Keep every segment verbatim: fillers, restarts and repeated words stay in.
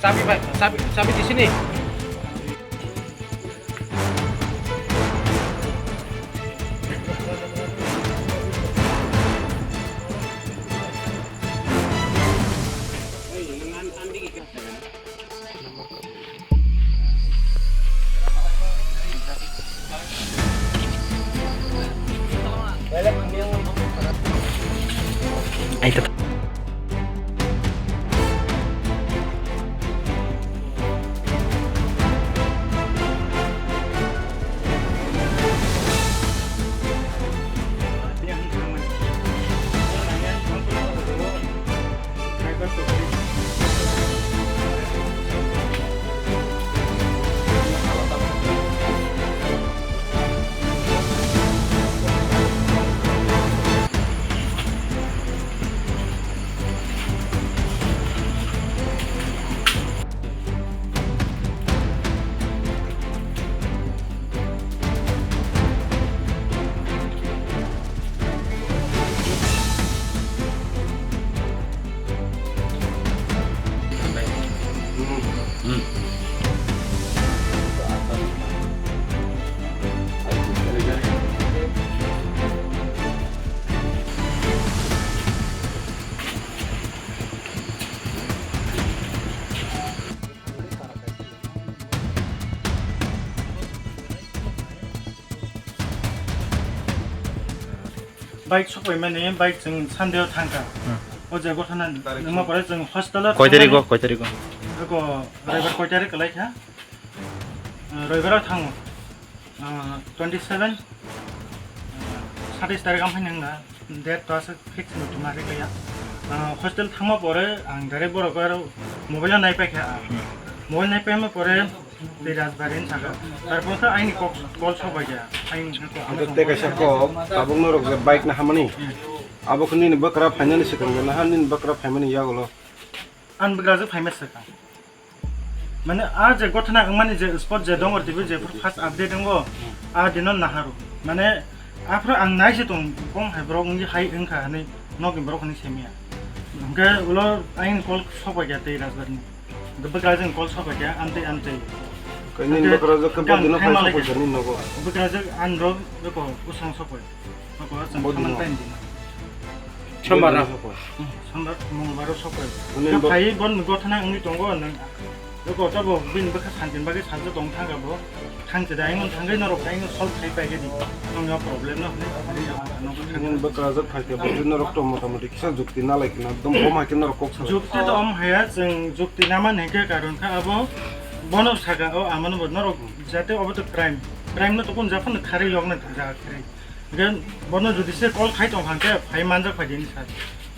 Chabi bai, chabi, chabi di sini. Ai, ta- Bike sokpaimani, bike chwng Sunday o thangkha. Hmm. O je gothana wngma pore chwng hostel o koi tarik o, thangmani. Koi tarik o? Eko Roibar koi tarik kwlai kha? Ah, Roibar o thango. Ah, twenty seven, ah, satais tarik ang phai nang da. Date to aswk fix no tuma ri kaya. Ah, hostel thangma pore ang direct borok aro mobile o nai paikha. Hmm. Mobile nai paima pore tei Rajbari ni saka. Tarpor khe aini kok call sok bai kha. Aini kok ano tei kaisa kok tabuk norok je bike na hamani. Hmm. Abo khe nini bwkra phainani swkang na ha nini bwkra phaimani yagulo. Ang bwkra je phaima swkang. Mane, a je gothana wngmani je spot je dong, R T P je first update wngo, a dino naharu. Mane, aphuru ang nai se tong, kong hai borok wngwi hai wngkha hinwi nokni borok hinwi semiya. Hwnkhe ulo ayang call sokpai kha tei Rajbari ni. Bwkrajwk call sokpai kha, amtwi amtwi. Khe nini bwkrajwk khe bo dino phai sokpai kha nini nogo? Bwkrajwk ang rok beko bwsang sokpai. Abo chwng bodino. Khamang time dino. Sombar no. Bodino sokoi. Hmm, sombar, mongolbar o sokoi. Nini bo- Phai bon gothana wngwi tongo nang. Eko tabo bini bwkha santin bagwi salsa tong thangkha bo. Thangse da, ayung thangwi norok ayung solve khai pai khe di. Nong yo problem no hwnwi. Nini bwkrajwk phai khe bo norok to mota moti kisa jukti na lai khe na, ekdom bo ma khe norok kok sa. Jukti to om haya, chwng jukti na man hwnkhe karon kha abo bono saka o amano bo norok jate obo to crime. Crime no to kun japhano kharwi yok na jaga kharwi. Then bono jodi se call khai tong kha khe phai manjak phai dini sir.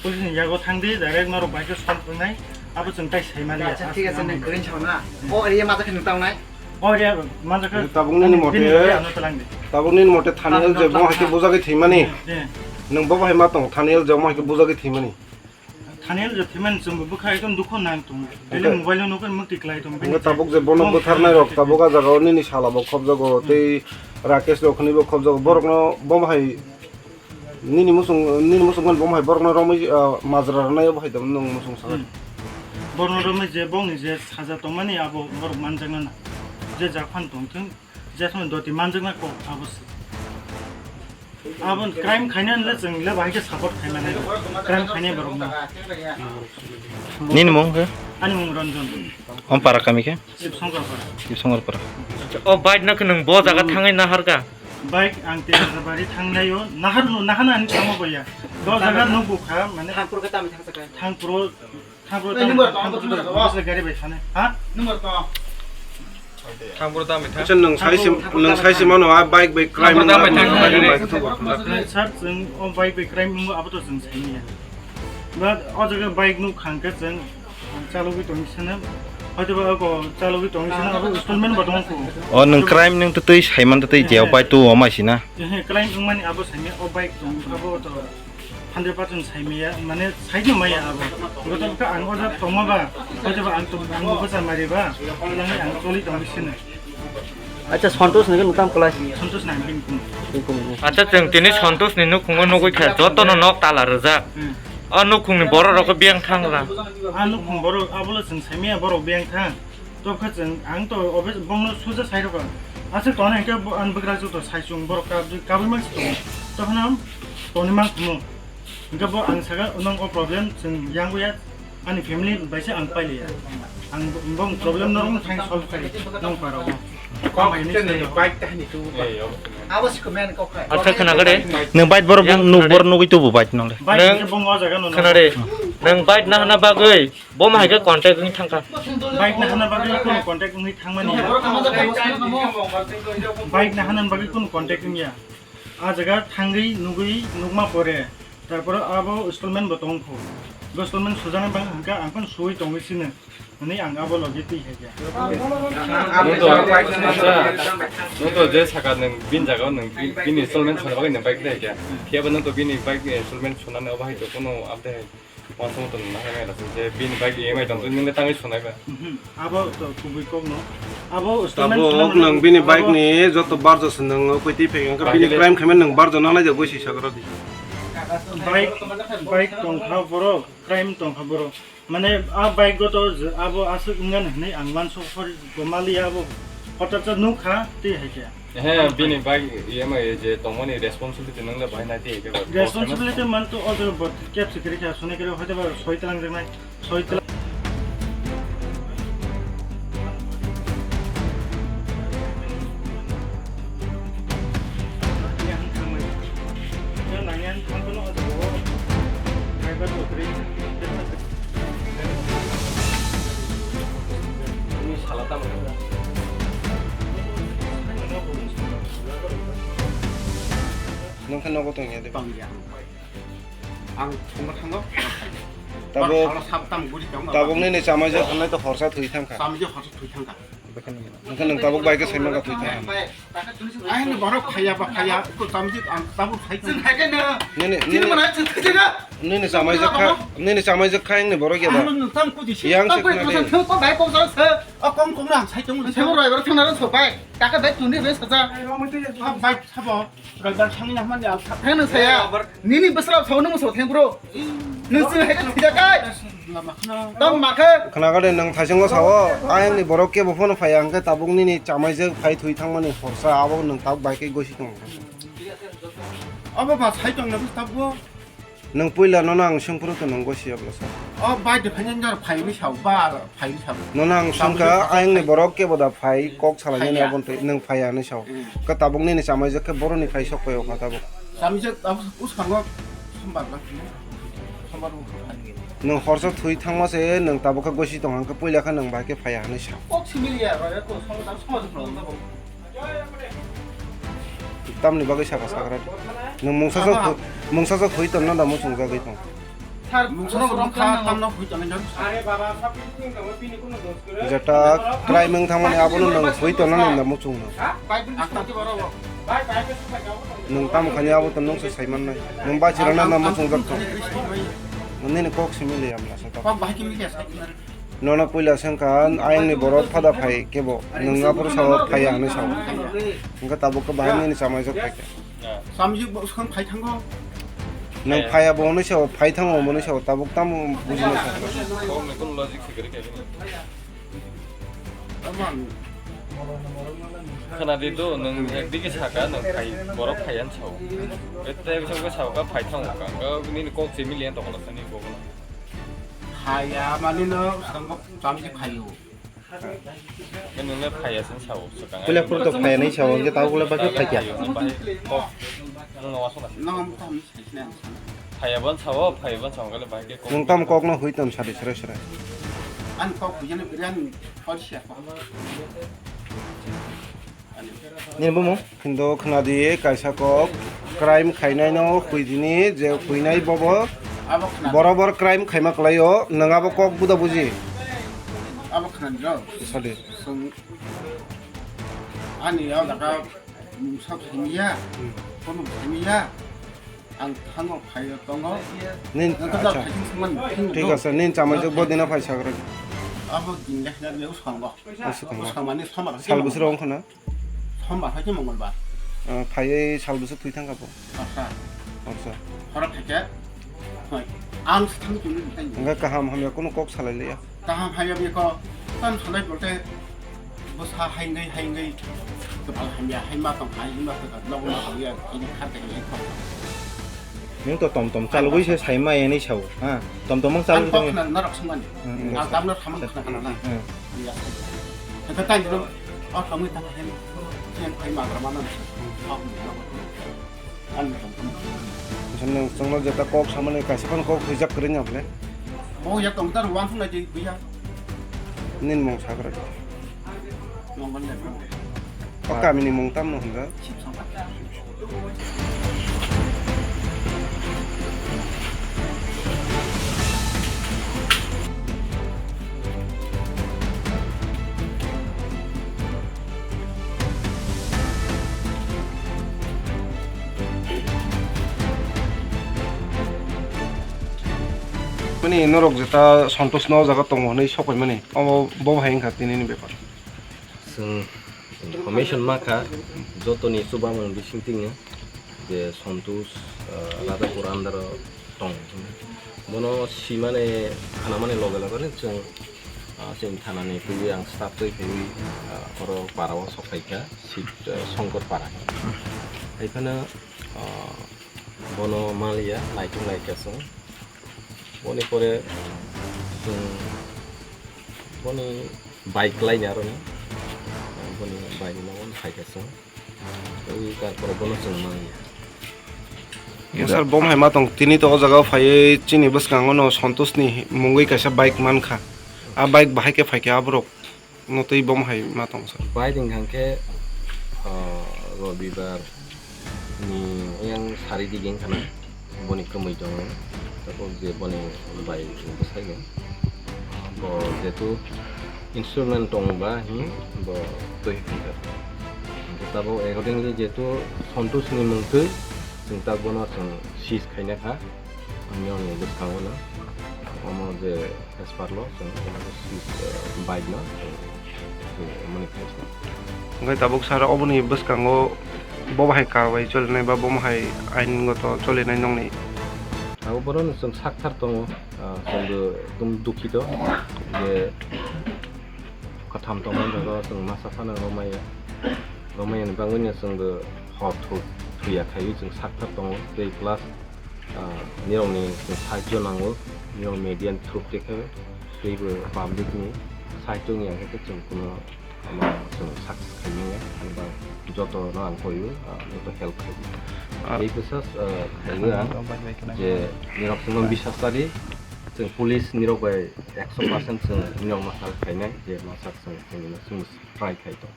Police ni yago thang di, direct norok bai khe song tongnai, abo chwng tai sai mani. Acha, thik ache, nwng kwrwi sao na. O area majak khe nwng tangnai. O area majak khe tabuk nini mote, ano talang di. Tabuk nini mote thani je bo hai khe bujagwi thwimani. Nwng bo hai ma tong thani je bo hai khe bujagwi thwimani. Thani je thwimani chwng bo bwkha ekdom dukho nang tongo. Daily mobile no nukhe mukti klai tongo. Tabuk je bono bwtharnai rok tabuk a jaga o nini sala bo khobjago tei Rakesh rok hwnwi bo khobjago. Borok no bo hai nini musung, nini musung man bo hai borok no romwi, ah, majra rwnai bo hai nwng musung sa. Hmm. Borok no romwi je bongni je saja tongmani abo borok manjakna na. Je jak phan tongthwng, je thani doti manjakna kok abo se. Abo crime khainani le chwng le bahai khe support khaimani. Crime khainai borok no. Nini mung khe? Ani mung Ranjan. Om para kami khe? Sibsongrapara. Sibsongrapara. O bike no khe nwng bo jaga thangwi naharkha? Bike ang Tejabari thangnaio, nahar no, nahana ani thangma boya. Do jaga no bukha, mane Thangpur khe tami thangsa kha? Thangpuro, Thangpuro tami, Thangpuro tami, gari bai thane. Ha? Number to. Thangpuro tami thang. Acha, nwng sai sim, nwng sai sim mano, a bike bai crime. Thangpuro tami thang. Sir, chwng o bike bai crime wngbo abo to chwng saimanya. But o jaga bike nuk khang khe chwng chalogwi tongwi sano. Hoitoba o chalogwi tongwi sano, abo installment bo tong kho. O nwng crime nwng twtwi saiman twtwi je o bike tu o mai sina. Ehe, crime wngmani abo saimanya, o bike tong abo to hundred percent saimaya, mane saino maya abo. Goto kha ang o jaga tongma ba, hoitoba ang tong, ang bo bwsa mari ba, nang ang choli tongwi sino. Acha, Santosh ni nukam kwlai. Santosh ni bini kumu. Bini kumu. Acha, chwng tini Santosh ni nukhungo nugwi kha, joto no nok tala rwjak. Hmm. O nukhungni borok rok biyang thang ra. A nukhung borok, abo le chwng saimaya borok biyang thang. To khe chwng, ang to obe bongno suja sai rokha. Aswk toni hwnkhe bo, ang bwkrajwk to sai chwng borok kabwi, kabwi man si tongo. To phano toni man khumu. Hwnkhe bo ang saka, "Nang o problem chwng yang ya, ani family bai se ang pailiya. Ang bo, bong problem norok thang solve khai nang paro." Kok Kamai ni chwng ni sai. Bike tahni tu. Abo si komen kok khai. Acha khna gade. Nwng bike borok yang nuk khna de. Borok nugwi tubu bike nang le. Bike nwng, hwnkhe bong o jaga no khna de. Nwng bike nahana bagwi bo ma hai khe contact wng thangkha. Bike nahana bagwi kono contact wngwi thangmani ya. Bike nahana bagwi kono contact wngya. A jaga thangwi nugwi nukma pore. Tarpore abo installment bo tongkho. Bo installment sujana bang hwnkha ang phano suwi tongwi sino. Hwnwi ang abo logi twi hai khe. Nwng to, acha, nwng to je saka nwng bini jaga o nwng bi-, bini installment sona bagwi nwng bike de khe. Phiya bo nwng to bini bike ni installment sonani obo hai to kono update hai. Wansa moto nwng nahai nai lasing je bini bike E M I tong twi nwng le tangwi sonai ba. Mhm. Abo to kubui kok no. Abo installment sona bagwi nwng bini bike ni joto barjo se nwng kwtwi phai wngkha bini crime khaimani nwng barjo nanai ja goi si sagra di. Bike, bike tongkha borok, crime tongkha borok. Mane, a bike go to je abo aswk wngya hinwi ang uansuk hor gomaliya abo. Hotak cha nukha tei hai khe. He, bini bike E M I je tongmani responsibility nang le bahai nai tei khe ba. Responsibility man to o jaga bo kep se kiri khe aswk nai khe hoito ba soi tlang jaknai, soi tlang. Nini sala tamo khe? Nung khe nogo tongya de. Tongya. Ang thwngma thango. Tabuk, tabuk nini chamai jak hwnai to horsa thwi thangkha. Chamai jak horsa thwi thangkha. Hwnkhe nwng tabuk bai khe saiman kha thwi thangkha. Aini borok phaiya ba phaiya, ko chamjik ang tabuk sai. Chwng hai khe no. Nini, nini, nini chamai jak kha, nini chamai jak kha yang ni borok ya ba. Yang se khna de. Ko bai ko sa se. O kom kom na sai tong. Sebo roi bar thang na so bai. Taka bai tuni bai sa ja. Bai sabo. Roi bar thang na man ya. Thang na saya. Nini besra sa no so thang bro. Nung chwng hai khe thwijakai. Tong ma khe. Khna gade nwng thaichungo sao, ayang ni borok kebo phano phaiya, hwnkhe tabuk nini chamai je phai thwi thangmani horsa, abo nwng tabuk bai khe gosi tongo. Abo ba sai tong na bis tabuk. Nwng puila nono ang swng phuru to nwng gosi ablo sa. O bai de phai nang jar phai ni sao, ba phai ni sao. Nono ang swngkha, ayang ni borok kebo da phai kok salai nani aboni twi nwng phaiya hinwi sao. Ka tabuk nini chamai je khe boroni phai sok phai o kha tabuk. Chamai je tabuk uskango sombar lang. Nwng horsa thwi thangma se nwng tabuk khe gosi tong hwnkhe puila khe nwng bai khe phaiya hinwi sa. Kok simi ya, ba ya ko song dang song dang. Tamni bagwi saka sakra di. Nwng mungsa sok thwi, mungsa sok thwi tongna da muchung jagwi tong. Sir, mungsa sok kha tamna thwi tongna. Jeta crime wng thangmani abono nwng thwi tongna nang da muchung no. Nwng tamo khani abo to nwng se saiman nai. Nwng bachirana na muchungjak tong. Nwng nini kok simi le amla sa ta. Kok bahai kimi le sa. Nono puila sengkha ayang ni borok phada phai kebo nwng aphuru sao phaiya hinwi sao. Hwnkhe tabuk khe bahai nini chamai jok phaikha. Chamai jok bo swkang phai thango. Nwng phaiya bo hinwi sao, phai thango hinwi sao, tabuk tamo bujina sao. Kok ni kun logic se kwrwi khe. Khna di do, nwng ekdigi saka, nwng phai, borok phai yan sao. Ete bisa ko sao ka phai thango ka, ka nini kok se miliyan tongla sani ko. Phaiya mani no sangko chamji phaio. Nwng le phaiya sin sao, swkang. Pula pura to phaiya nai sao, hwnkhe tabo pula bakhe phaiya. Kok, nwng no wasuk na. Nang am tam. Phaiya ban sao, phaiya ban sao, kale bai ke kok. Nwng tam kok no hui ton sadi sere sere. An kok hui jani biryani kol siya. Ani. Ni bumu? Hindo khna di kaisa kok crime khainai no hui dini je huinai bobo. Abo khna. Borobor crime khaima kwlaio, nwng abo kok buda buji. Abo khna di rok. Sadi. Sung. Ani ya daga mungsa khaimiya. Hmm. Kono khaimiya. Ang thango phaiyo tongo. Nin, acha. Thik ase, nin chamai jok bo dina phai sagra. Abo din le khna le uskango. Uskango. Uskango mani sombar. Sal busro ong khna? Sombar hai khe mongolbar. Ah, phaiye sal busro thui thangkha bo. Acha. Acha. Horo khaikhe. Hoi. Ang se thang tuni tang. Hingke kaham hamya kunu kok salai liya. Kaham hamya bi ko tam salai bolte bwsa haingwi haingwi kebal hamya haima tong haima tong nogo ma hamya ini khar tong ini kok. Nung to tom tom chalugwi se saima yani sao. Ha, tom tom ang chalugwi tong. Narok sungani. Hmm, hmm. Ang tamno thamang khna khna na. Hmm. Iya. Kata tang dulu. Oh, kamu tak hen. Yang haima drama na. Oh, no. Samne chwngno jeta kok samani kaisa phano kok hwijak kwrwi no hwnkhe. Bo yak tong tar wang phunai di buya. Nini mung sakra. Nong ban le. O kamini mung tamno hwnjak. Mani norok jeta Santosh no o jaga tongo hinwi sokoi mani, omo bo hai wngkha tini ni bepar. Chwng information ma kha, jotoni chubamung bising tingya je Santosh, ah, Radhapur under o tong. Bono simani khanamani loge loge ni chwng, ah, chini thanani twiwi ang staff twi phaiwi, ah, oro para o sok phaikha, sit, ah, Songkor para. Haiphano, ah, bono maliya, naitung naikha chwng. Boni pore chwng boni bike laini aroni, boni bike no phaikha chwng. Tei tarpore bono chwng manya. Sir, bom hai ma tong, tini to o jaga o phaiwi chini bwskango no Santosh ni mungwi kaisa bike mankha. A bike bahai khe phaikha aborok no twi bom hai ma tong sir. Bike wngkha khe, ah, Robibar ni yang sari dige wngkha na. Boni kwmwi tongo, tabuk je boni bai bwsai bo. Bo jehetu instrument tongo ba, hmm, bo twi phaikha. Tabuk accordingly jehetu Santosh ni mung twi, chwng tabuk bono chwng seize khaina kha. Ani, ani bwskango no. Omo je As per law, chwng omo switch, eh, bike no, chwng, chwng omo ni khai se. Hwnkhe tabuk sir, oboni bwskango bo bahai karwai cholinai ba bo bahai aingoto cholinai nongni? Abo borok no chwng sakthar tongo, ah, chwng bo ekdom dukhito je kwtham tongmani jaga o chwng masa phano romaya, romaya ni bagwi no chwng bo hor thu-, thuya khaiwi chwng sakthar tongo tei plus Ah, nirokni chwng sahajyo nango, nirok media ni through tei khe teibo public ni sahajyo wngya khe chwng kuno ama chwng success khai manya, ani ba joto no ang koiyo, ah, joto help khai. Ah. Tei bwsa, ah, khaio ang je nirok chwngno biswas chadi, chwng police nirok bai ekso percent chwng nirok no help khainai, je masa chwng chwng no chwng try khai tong.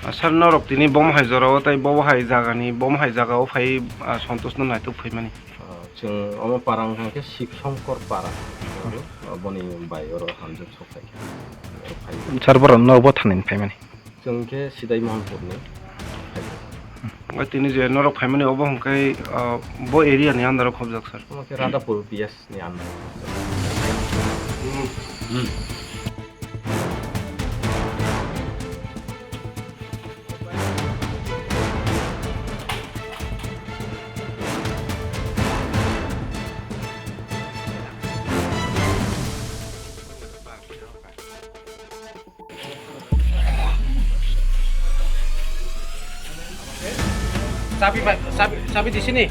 Ah, sir, norok tini bom hai jora o tei bo hai jaga ni, bom hai jaga o phai, ah, Santosh no naituk phaimani? Ah, chwng omo para wngkha khe Shiv Shankar para. Ah, boni bai oro hamjak sok phai kha. Oro phai. Sir, borok no bo thani phaimani? Chwng khe Sidai Mohanpur ni. Omo tini je norok phaimani obo hwnkhe, ah, bo area ni under o khobjak, sir? Omo khe Radhapur P S ni under. Sabi, sabi, sabi di sini.